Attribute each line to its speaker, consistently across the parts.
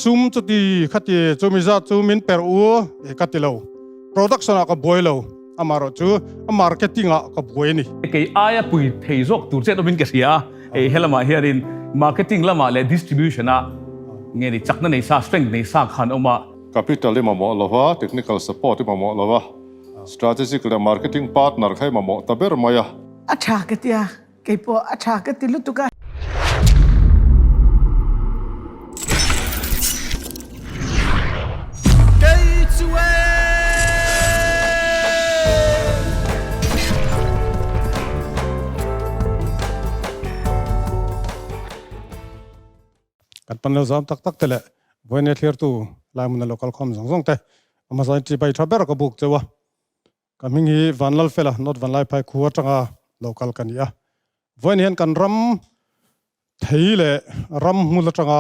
Speaker 1: Sum chuti khati chumi zat chu min per u ka ti lo. Production ah ka buai lo, amaherawhchu a marketing ah ka buai a ni.
Speaker 2: Kei aia pui thei zawk tur chet awmin ka hria a, hei helamah hianin marketing lamah leh distribution ah nge ni chakna nei sa, strength nei sa khan awm a.
Speaker 3: Capital i mamawh lo va, technical support i mamawh lo va, strategic leh marketing partner kha i mamawh ta ber mai a.
Speaker 4: A tha ka tia, kei pawh a tha ka ti lutuk a.
Speaker 5: Kei chu e!
Speaker 1: Kan pan lo zam tak tak te leh vawiin thlirtu Laimuna local khawm zawng zawng te a hmasa in chibai tha ber ka buk cheu a. Ka hming hi Vanlalfela, North Vanlaiphai khua atanga local ka ni a. Vawiin hian kan ram thei leh ram hmul atanga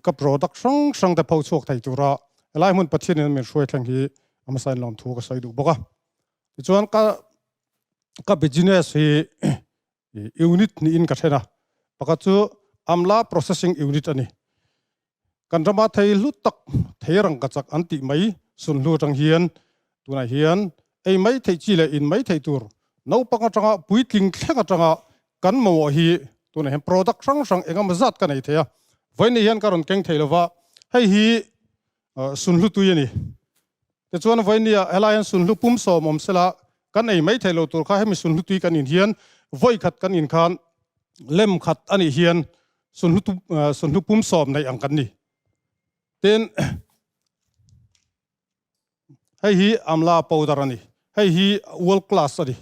Speaker 1: ka product hrang hrang te pho chhuak thei tura helai hmun Pathian in min hruai thleng hi a hmasa in lawmthu ka sawi duh bawk a. Tichuan ka ka business hi unit niin ka then a, pakhat chu Amla Processing Unit a ni. Kan rama thei hlu tak, thei rangkachak an tih mai sunhlu atang hian tunah hian ei mai theih chi leh in mai theih tur naupang atanga puitling thleng atanga kan mamawh hi tunah hian product hrang hrang engemaw zat ka nei thei a, vawiin hian ka rawn keng thei lova, hei hi sunhlu tui a ni. Tichuan vawinia helai hian sunhlu pum sawm awm sela kan ei mai theih lo tur kha hemi sunhlu tui kan in hian vawi khat kan in khan lem khat a nih hian sunhlu sunhlu pum sawm neih ang kan ni. Tin, hei hi amla powder a ni. Hei hi world class a ni.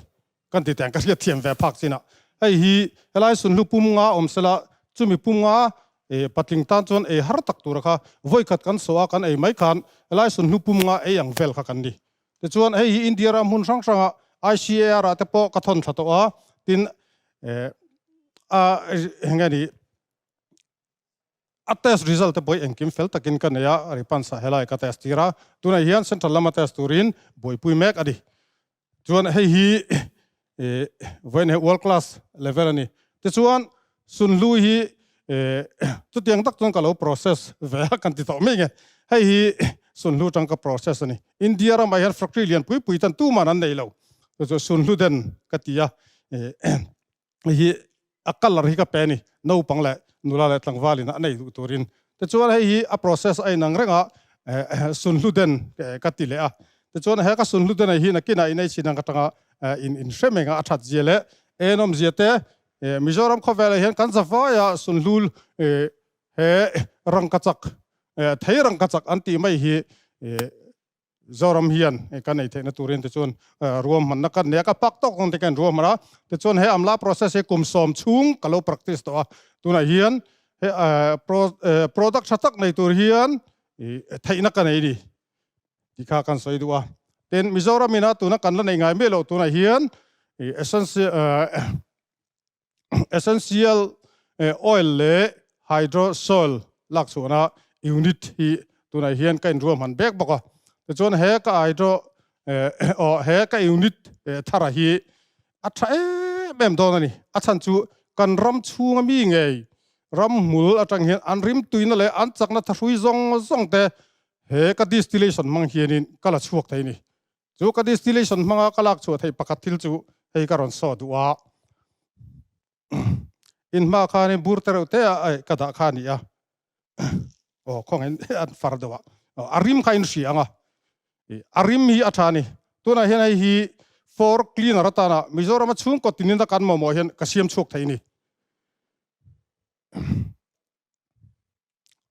Speaker 1: Kan ti teng ka hriat thiam ve phak chin ah hei hi helai sunhlu pum nga awm sela chumi pum nga e patling tan chuan ei har tak tura kha vawi khat kan sawh a kan ei mai khan helai sunhlu pum nga ei ang vel kha kan ni. Tichuan hei hi India ram hmun hrang hrang ah ICAR ah te pawh ka thawn thla tawh a tin e a enge ni A test result te pawh hi engkim fel takin ka nei a, Ripansa helai ka test tir a, tunah hian central lama test turin buaipui mek a ni. Chuan hei hi vawiin he world class level a ni. Tichuan Sunhlu hi chutiang tak chuan ka lo process ve a kan ti tawh mai nge. Hei hi Sunhlu tang ka process a ni. India ramah hian factory lian pui pui tan tuman an nei lo. Chu chu Sunhlu den ka ti a. Hei hi a colour hi ka pe a ni, naupang leh nula leh tlangval in a nei duh turin. Tichuan hei hi a process a inang reng a, sunhlu den ka ti leh a. Tichuan he ka sunhlu den hi nakinah in ei chin ang atanga in in hre meng a, a that zia leh enawm zia te Mizoram khawvelah hian kan zavaia sunhlu he rangkachak thei rangkachak an tih mai hi Zoram hian kan ei theihna turin tichuan ruahmanna kan nei a, ka pak tawk ang te kan ruahman a, tichuan he amla process hi kum sawm chhung ka lo practice tawh a, tunah hian he product tha tak nei tur hian theihna ka nei ni tih kha kan sawi duh a, tin Mizoram ina tuna kan la nei ngai miah loh tunah hian essential oil leh hydrosol lak chhuahna unit hi tunah hian ka inruahman bek bawk a. Tichuan he ka hydro aw he ka unit thara hi a tha em em dawn a ni. A chhan chu kan ram chhunga mi ngei ram hmul atang hian an rim tuina leh an chakna thahrui zawng zawng te he ka distillation hmang hianin ka la chhuak thei a ni. Chu ka distillation hmanga ka lak chhuah theih pakhat thil chu hei ka rawn saw duh a. In hma khanin bur te reuh te a ai ka dah kha a ni a. Aw khawngin an far deuh a. A rim kha in hria ang a. A rim hi a tha a ni. Tunah hian hei hi floor cleaner atana Mizorama chhungkaw tinin a kan mamawh hian ka siam chhuak thei a ni.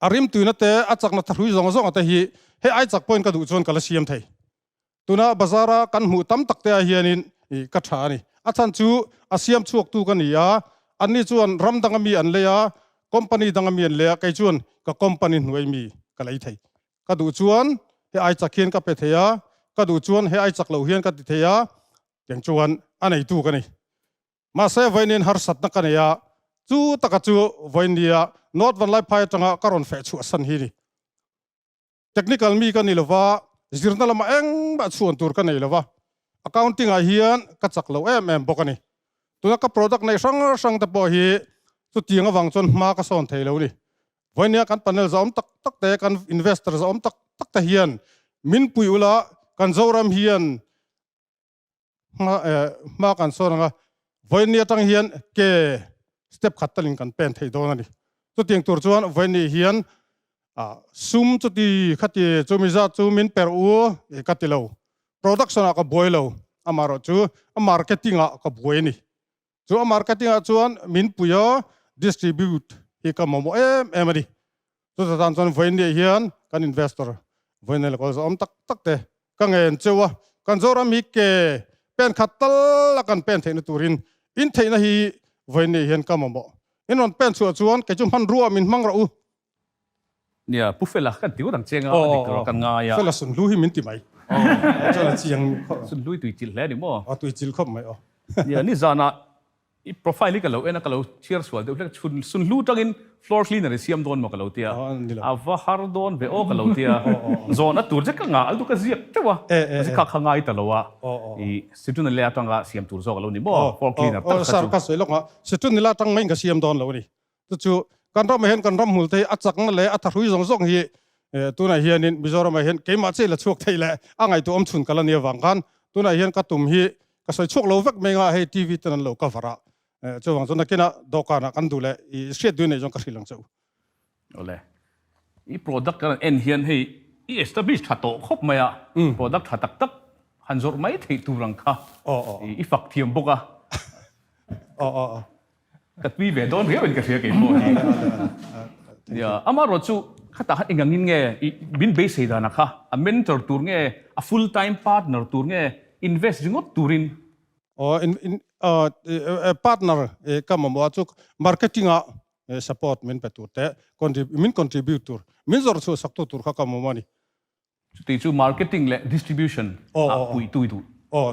Speaker 1: A rim tuina te, a chakna thahrui zawng zawng te hi hei ai chak pawhin ka duh chuan ka la siam thei. Tuna bazara kan hmuh tam tak te ah hianin ka tha a ni. A chhan chu a siam chhuaktu ka ni a, anni chuan ram danga mi an lei a, company danga mi an lei a, kei chuan ka company hnuai mi ka lei thei. Ka duh chuan hei ai chak hian ka pe thei a, ka duh chuan hei ai chak loh hian ka ti thei a, tiang chuan a neitu ka ni. Mahse vawiin harsatna ka nei a, chu taka chu vawiin nia North Vanlaiphai atanga ka rawn feh chhuah san hi ni. Technical mi ka ni lova, zirna lamah engmah chhuan tur ka nei lova, accounting ah hian ka chak lo em em bawk a ni. Tuna ka product neih hrang hrang te pawh hi chutiang avang chuan hma ka sawn thei lo ni. Vawinia kan panel zahawm tak tak te, kan investor zahawm tak tak te hian min pui ula, kan Zoram hian hma kan sawn ang a, vawiin ni atang hian ke step khat talin kan pen thei dawn a ni. Chutiang tur chuan vawiin ni hian sum chuti khati chumi zat chu min per u ka ti lo. Production ah ka buai lo, amaherawhchu a marketing ah ka buai a ni. Chu a marketing ah chuan min pui a, distribute hi ka mamawh em em a ni. Chuta tan chuan vawiin hian kan investor vawiin leh kawl zawm tak tak te ka ngen cheu a, kan Zoram hi ke pen khat tal a kan pen theihna turin in theihna hi vawiin hian ka mamawh. In rawn pen chhuah chuan kei chu hmanrua min hmang rawh u.
Speaker 2: Nia, Pu Fela kan ti ngawt ang che nga, a dik tur kan ngai a.
Speaker 1: Fela sunhlu hi min ti mai. Chuan a chiang khawp.
Speaker 2: Sunhlu hi tui chilh hle a ni maw?
Speaker 1: Aw, tui chilh khawp mai aw.
Speaker 2: Nia, nizanah i profile hi ka lo en a, ka lo chhiar sual deuh hlek. Chhun sunhlu tangin floor cleaner i siam dawn maw ka lo tia. A va har dawn ve aw ka lo tia. Zawn a tur che ka ngah altu ka ziak teuh a, mahse kha kha ngai ta lo a. I Situnila atanga siam tur zawk a lo ni maw floor cleaner tak kha chu.
Speaker 1: Sir, ka sawi lawk a, Situnila atang maiin ka siam dawn lo a ni. Chu chu kan ramah hian kan ramhmul te hi a chakna leh a thahrui zawng zawng hi tunah hianin Mizoramah hian keimah chiah la chhuak thei leh a ngaihtuah awm chhun ka la nia vang khan tunah hian ka tum hi ka sawi chhuak lo vek mai nga hei TV ten an lo cover a chuvang chu nakinah dawhkanah kan duh leh i hriat duh nei zawng ka hrilh ang che u.
Speaker 2: Awle. I product kan en hian hei i establish tha tawh khawp mai a, product tha tak tak han zawrh mai theih tur ang kha i fak thiam bawk a. Ka tui ve dawn riau in ka hria kei pawh hi. Nia, amaherawh chu khatah khan eng angin nge i min beisei dan a kha, a mentor tur nge, a full time partner tur nge, invest ringawt turin?
Speaker 1: Aw, in in partner ka mamawh a chu marketing ah support min pe tur te, min contribute tur, min zawrh chhuah sak tu tur kha ka mamawh a ni.
Speaker 2: Chuti chu marketing leh distribution ah puitu i duh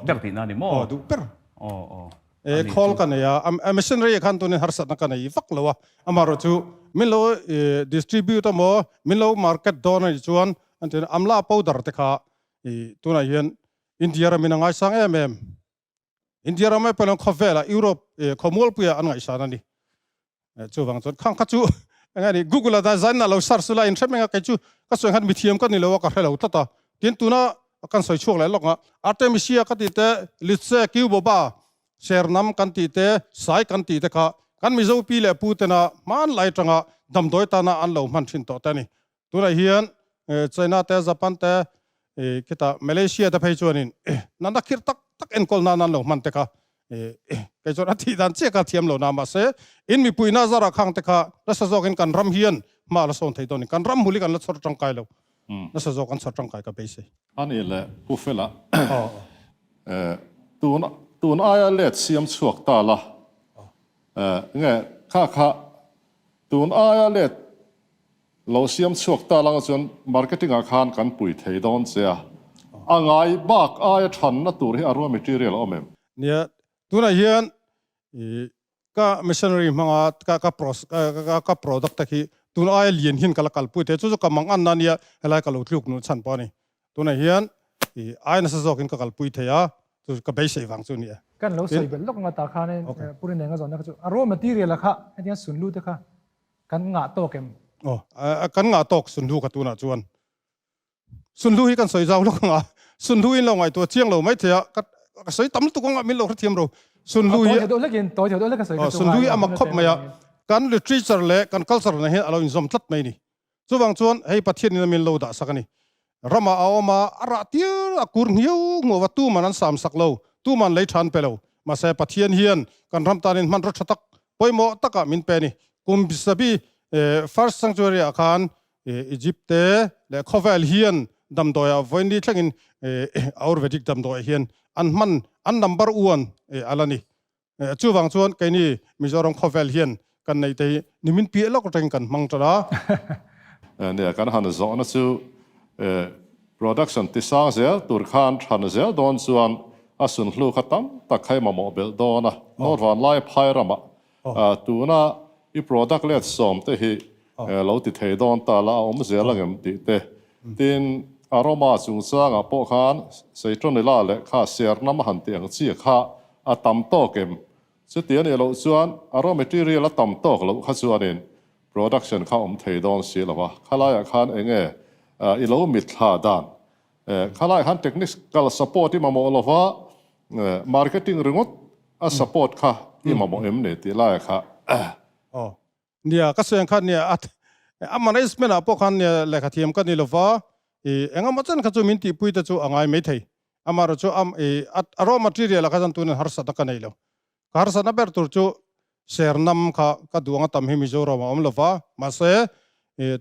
Speaker 2: ber tihna a ni maw?
Speaker 1: Aw, duh ber. Aw, aw. E, khawl ka nei a, a missionary ah khan tunin harsatna ka nei vak lo a, amaherawh chu min lo distribute emaw, min lo market dawn a nih chuan an ti amla powder te kha i tunah hian India ramin a ngaisang em em. India ram ai pawhin khawvelah Europe khawmualpuiah an ngaihsan a ni. Chuvang chuan khang kha chu eng ni Google a design na lo search la in hre menga kei chu ka sawi khan mithiam ka ni lo a ka hre lo tlat a. Tin tuna kan sawi chhuak leh lawk a Artemisia ka tih te Litse Cuboba Sernam kan tih te Sai kan tih te kha kan Mizo pi leh pu tena hmanlai atanga damdawi tana an lo hman thin tawh te a ni. Tunah hian China te, Japan te, khitah Malaysia te phei chuanin natna khirh tak tak enkawl nan an lo hman te kha kei chuan a thih dan chiah kha thiam lo na mahse in mipui na zarah khang te kha nasa zawkin kan ram hian hma la sawn thei dawn ni. Kan ram hmul hi kan la chhawr tangkai lo. Nasa zawk an chhawr tangkai ka beisei.
Speaker 3: A nih leh Pu Fela tun tun aia let siam chhuak ta la nge kha kha tun aia let Lo siam chhuak ta lang chuan marketing ah khan kan pui thei dawn che a, a ngai bak aia thanna tur hi a raw material a awm em?
Speaker 1: Nia, tunah hian i ka missionary hmanga ka ka ka ka product te khi tun aia lian hian ka la kalpui thei a, chu chu ka mang anna nia helai ka lo tluk nuh chhan pawh a ni. Tunah hian i aia nasa zawkin ka kalpui thei a, chu ka beisei vang chu a ni e.
Speaker 5: Kan lo sawi belh lawk anga tah khanin Puri Nenga zawnna kha chu a raw material a kha hetiang sunlu te kha Kan ngah tawk em?
Speaker 1: Aw, kan ngah tawk Sunhlu kha tunah chuan. Sunhlu hi kan sawi zau lawk anga, Sunhlu in lo ngaihtuah chiang lo maithei a, ka sawi tam lutuk anga min lo hrethiam ro. Sunhlu hi, Sunhlu hi a mak khawp mai a, kan literature leh kan culture nen hian a lo inzawm tlat mai a ni. Chuvang chuan hei Pathian in a min lo dah sak a ni. Ramah a awm a, a rah tir a kur nghiau nguau a, tuman an sam sak lo, tuman lei tha an pe lo. Mahse Pathian hian kan ram tanin hmanraw tha tak, pawimawh takah min pe a ni. Kum sabi first sanctuary ah khan Egypt te leh khawvel hian damdawi ah vawiin thlengin Ayurvedic damdawi hian an hman, an number one a la ni. Chuvang chuan keini Mizoram khawvel hian kan neih te hi nimin piah lawk atangin kan hmang tan a.
Speaker 3: Nia, kan han zawhna chu production ti sang zel tur khan than zel dawn chuan a sunhlu kha tam tak kha i mamawh belh dawn a. North Vanlai phai ramah tuna i product let sawm te hi lo ti thei dawn ta la a awm zel angem tih te. Tin, aroma chungchangah pawh khan Citronella leh kha serna han tih ang chi kha a tam tawk em? Chuti a nih loh chuan a raw material a tam tawk loh kha chuanin production kha awm thei dawn si lo a, khalaiah khan enge i lo mitthla dan? Khalaiah khan technical support i mamawh lo va, marketing ringawt a support kha i mamawh em ni tih laiah kha.
Speaker 1: Aw, nia ka sawi ang khan nia a management ah pawh khan nia lehkha thiam ka ni lo va, i engemaw chen kha chu min tihpui te chu a ngai maithei. Amaherawhchu chu i a raw material ah kha chuan tunin harsatna ka nei lo. Ka harsatna ber tur chu Sernam kha ka duh anga tam hi Mizoram a awm lo va, mahse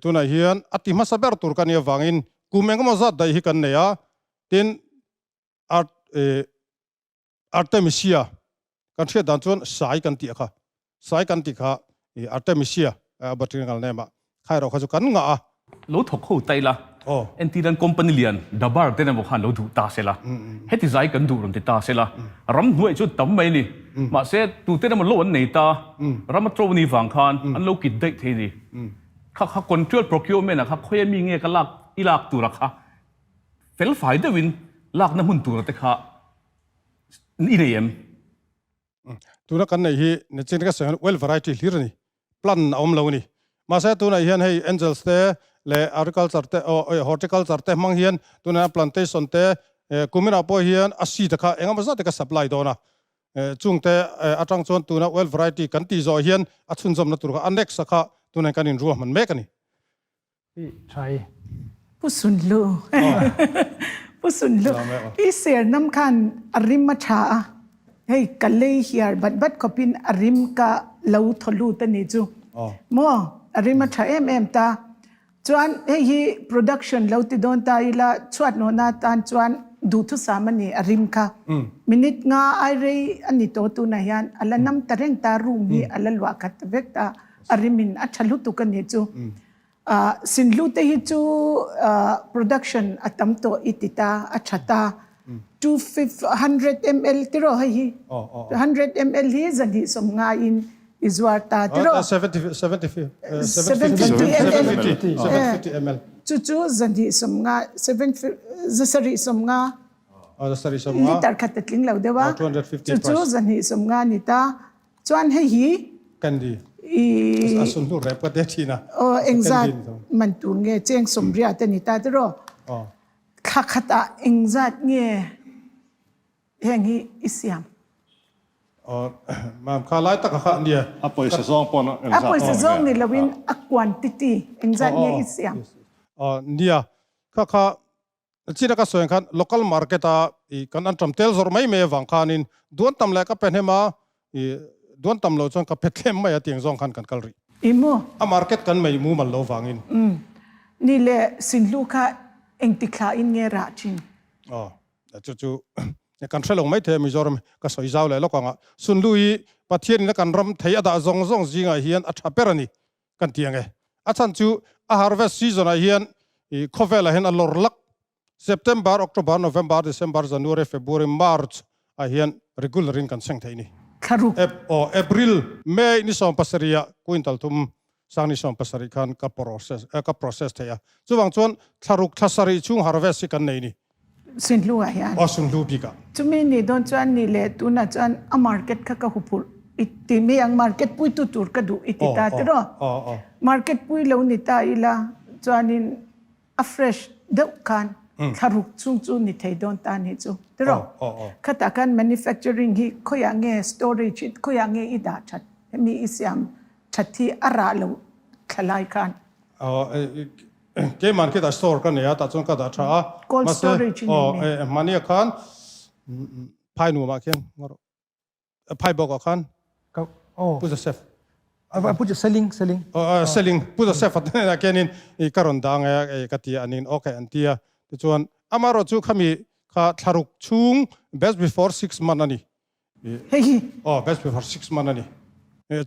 Speaker 1: tunah hian a ti hmasa ber tur ka nih avangin kum engemaw zat daih hi kan nei a, tin Art Artemisia kan hriat dan chuan sai kan tih a kha, sai kan tih kha Artemisia botanical name ah kha erawh kha chu kan ngah a.
Speaker 2: Lo thawk ho ta ila, entir an company lian Dabar te emaw khan lo duh ta se la, heti zai kan duh rawn ti ta se la, ram hnuaih chu tam mai a ni. Mahse, tute emaw lo an nei ta, ram a to ni vang khan an lo kit daih thei a ni. Kha kha control procurement ah kha khawi ami nge ka lak i lak tura kha fel fai deuhin lakna hmun tura te kha i nei em?
Speaker 1: Tuna kan neih hi nichin ka sawi hian well variety hlir a ni, plan a awm lo a ni. Mahse tunah hian hei angels te leh agriculture te aw horticulture te hmang hian tunah hian plantation te kuminah pawh hian a seed kha engemaw zat te ka supply dawn a. Chung te atang chuan tuna well variety kan tih zawh hian a chhunzawmna tur kha a next a kha tunah hian kan inruahman mek a ni.
Speaker 5: Pi Thai.
Speaker 4: Pu Sunhlu. Pu Sunhlu. I sernam khan a rim a tha a. Hei ka lei hiar bat bat khawpin a rim ka lo thaw lut a ni chu. Maw a rim a tha em em ta. Chuan hei hi production lo ti dawn ta ila chhuat nawhna atan chuan duhthusam a ni a rim kha. Minute nga ai rei a ni tawh tunah hian a la nam ta reng ta room hi a la luah khat ta vek ta. A rimin a tha lutuk a ni chu. Sinhlu te hi chu production a tam tawh i ti ta, a tha ta. 200 ml tiraw hei hi? 100 ml hi zahnih sawm ngaiin i zuar ta tiraw?
Speaker 1: 750 ml.
Speaker 4: Chu chu zahnih sawm nga, zasarih sawm nga. Liter khat a tling lo deuh a. Chu chu zahnih sawm nga ni ta. Chuan hei hi
Speaker 1: Candy
Speaker 4: i
Speaker 1: a sunhnu rep ka te thin a.
Speaker 4: Aw engzat man tur nge cheng sawmriat a ni ta tiraw?
Speaker 1: Aw.
Speaker 4: Thla khat ah engzat nge heng hi i siam?
Speaker 1: Aw mam kha lai tak a kha nia.
Speaker 3: A pawisa zawng pawn engzat
Speaker 4: A pawisa zawng ni loin a quantity engzat nge i siam?
Speaker 1: Aw nia kha kha China ka sawi ang khan local market a i kan an tam tel zawrh mai mai avang khanin duan tam leh ka pe hnem a, i duan tam lo chuan ka pe tlem mai a tiang zawng khan kan kal rih.
Speaker 4: I maw?
Speaker 1: A market kan mei mumal lo vangin.
Speaker 4: Umm. Ni leh Sinhlu kha engti thla in nge rah thin?
Speaker 1: Aw, chu chu kan hre lo mai thei a Mizoram ka sawi zau leh lawk ang a. Sunhlu hi Pathian in a kan ram thei a dah zawng zawng zingah hian a tha ber a ni. Kan ti ang e. A chhan chu a harvest season ah hian i khawvel ah hian a lawr lak. September, October, November, December, January, February, March ah hian regular in kan seng thei ni.
Speaker 4: Thlaruk.
Speaker 1: Ep aw April, May ni 17 ah quintal thum sang ni 17 khan ka process ka process thei a. Chuvang chuan thlaruk thla sarih chhung harvest hi kan nei ni.
Speaker 4: Sunhlu ah hian.
Speaker 1: Aw Sunhlu bik ah.
Speaker 4: Chumi nih dawn chuan ni leh tunah chuan a market kha ka huphurh i ti mai ang market pui tu tur ka duh i ti ta tiraw. Market pui lo ni ta ila chuanin a fresh deuh khan thlaruk chung chu ni thei dawn ta nih chu tiraw. Khatah khan manufacturing hi khawiah nge storage hi khawiah nge i dah that hemi i siam that hi a rah lo thlalai khan.
Speaker 1: Keiman khi dah store ka nei a, tah chuan ka dah tha a.
Speaker 4: Cold storage i nei
Speaker 1: me. Mahni ah khan phai nuam ah khian phai bawk ah khan Pu Joseph.
Speaker 5: Pu Joseph selling selling.
Speaker 1: Selling Pu Joseph a hnenah khianin ka rawn dang e ka ti a anin okay an ti a. Tichuan amaherawhchu khami kha thlaruk chhung best before 6 month a ni.
Speaker 4: Hei hi.
Speaker 1: Aw best before 6 month a ni.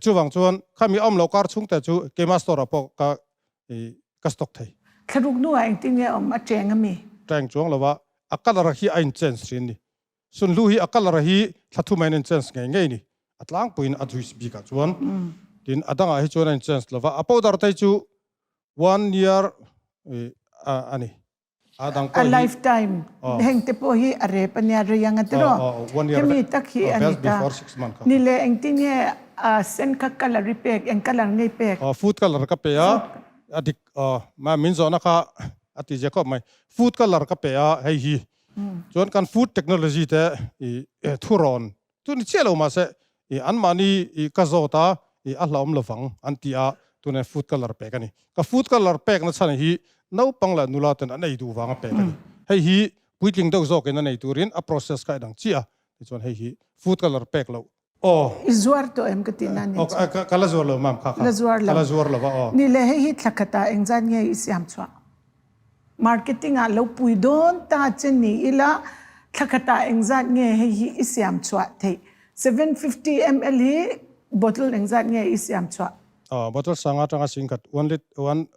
Speaker 1: Chuvang chuan khami awm lo kar chhungte chu keima store ah pawh ka i ka stock thei.
Speaker 4: Thlaruk hnuah engtin nge awm a cheng a mi?
Speaker 1: Cheng chuang lo a, a colour hi a in change thin ni. Sunhlu hi a colour hi thla thum a in change ngei ngei ni. A tlangpuiin a juice bikah chuan tin a dangah hi chuan a in change lo va, a powder te hi chu one year a ni.
Speaker 4: A lifetime heng te pawh hi a rep a nia rei ang a tiraw? Hemi tak hi a ni ta. Ni le engtin nge A sen kha colour i pek, eng colour nge i pek?
Speaker 1: Aw food colour ka pe a, a dik aw mah min zawhna kha a ti zia khawp mai. Food colour ka pe a hei hi chuan kan food technology te i thurawn chu ni chiah lo mahse i anmahni i ka zawt a i a hlauhawm lovang an ti a tunah food colour pek a ni. Ka food colour pekna chhan hi naupang leh nula ten an ei duh vanga pek a ni. Hei hi puitling deuh zawkin a nei turin a process kha i dang chiah a tichuan hei hi food colour pek loh Aw.
Speaker 4: I zuar tawh em ka tihna ni chu?
Speaker 1: Aw, ka la zuar lo ma'am kha kha.
Speaker 4: La zuar lo.
Speaker 1: Ka la zuar lo va aw.
Speaker 4: Ni le hei hi thla khatah engzat nge i siam chhuah? Marketing ah lo pui dawn ta che ni ila thla khatah engzat nge hei hi i siam chhuah theih? 750 ml hi bottle engzat nge i siam chhuah?
Speaker 1: Aw, bottle sanga atanga singkhat, one lit, one,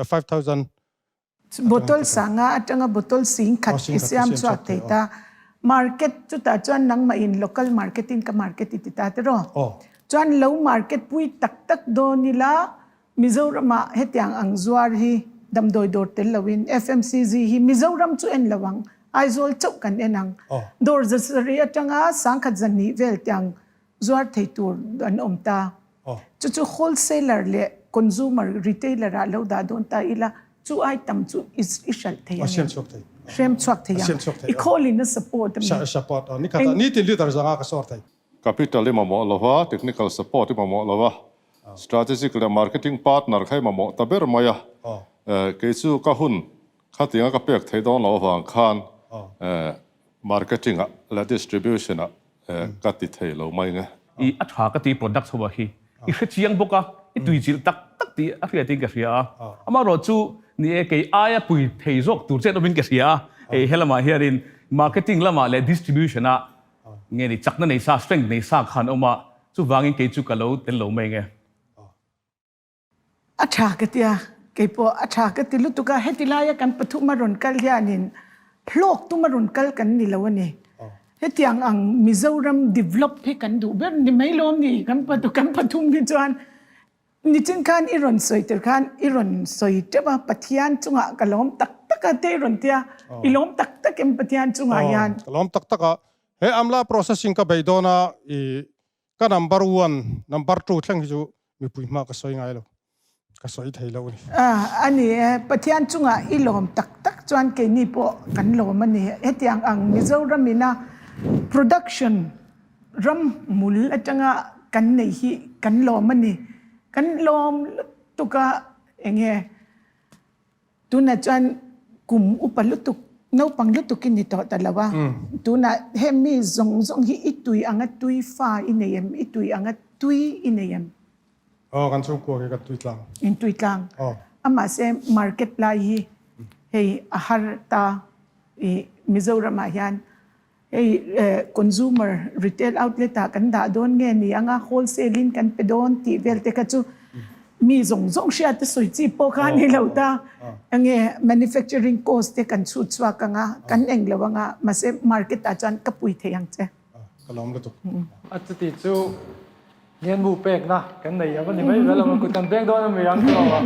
Speaker 1: 5000
Speaker 4: Bottle sanga atanga bottle sing khat i siam chhuak thei ta. Market chutah chuan nangmah in local market in ka market i ti ta tiraw. Chuan lo market pui tak tak dawn ila Mizoram ah hetiang ang zuar hi damdawi dawr tel lo in FMCG hi Mizoram chu en lo ang Aizawl chauh kan en ang. Dawr zasarih atanga sangkhat zahnih vel tiang zuar thei tur an awm ta. Chu chu wholesaler leh consumer retailer ah lo dah dawn ta ila chu ai tam chu i hralh thei ang em? Hrem chhuak thei ang. I khawlin a support a mi?
Speaker 1: Support a. Nikhat ah nitin liter zanga ka sawr thei.
Speaker 3: Capital i mamawh lo va, technical support i mamawh lo va, strategic leh marketing partner kha i mamawh ta ber mai a. Kei chu ka hun khatianga ka pek theih dawn lo avang khan Marketing ah leh distribution ah ka ti thei lo mai nge.
Speaker 2: I a tha ka ti product ho ah hi i hre chiang bawk a, i tui chilh tak tak tih a hriat in ka hria a, amaherawh chu ni e kei aia pui thei zawk tur chet awmin ka hria a, hei helamah hianin marketing lamah leh distribution ah nge ni chakna nei sa strength nei sa khan awm a, chuvangin kei chu ka lo tel lo mai nge.
Speaker 4: A tha ka ti a, keipawh a tha ka ti lutuk a, heti laia kan pathum a rawn kal hianin hlawk tum a rawn kal kan ni lo a ni. Hetiang ang Mizoram develop hi kan duh ber ni mai lawm ni kan pathum hi chuan nichin khan i rawn sawi tir khan i rawn sawi teuh a, Pathian chungah ka lawm tak tak a te i rawn ti a, i lawm tak tak em Pathian chungah hian?
Speaker 1: Ka lawm tak tak a, he amla processing ka bei dawn a i Ka number one, number two thleng hi chu mipui hma ka sawi ngai lo, ka sawi thei lo a ni.
Speaker 4: A ni e, Pathian chungah i lawm tak tak chuan keini pawh kan lawm a ni. Hetiang ang Mizoram ina production ram hmul atanga kan nei hi kan lawm a ni. Kan lawm lutuk a, enge Tunah chuan kum upa lutuk, naupang lutuk i ni tawh ta lo a. Tunah hemi zawng zawng hi i tui anga tui fa i nei em? I tui anga tui i nei em?
Speaker 1: Aw, kan chhungkua hi kan tui tlang.
Speaker 4: In tui tlang.
Speaker 1: Aw.
Speaker 4: Amahse market lai hi hei a har ta i Mizoramah hian Hei consumer retail outlet ah kan dah dawn nge ni anga wholesale in kan pe dawn tih vel te kha chu mi zawng zawng hriat te sawi chi pawh kha a ni lo ta. Enge manufacturing cost te kan chhut chhuak anga kan eng lo anga mahse market ah chuan ka pui thei ang che.
Speaker 1: Ka lawm lutuk.
Speaker 5: A chuti chu ngenmu pekna kan nei a va ni mai vel ang a, kut kan beng dawn a mi ang chu a.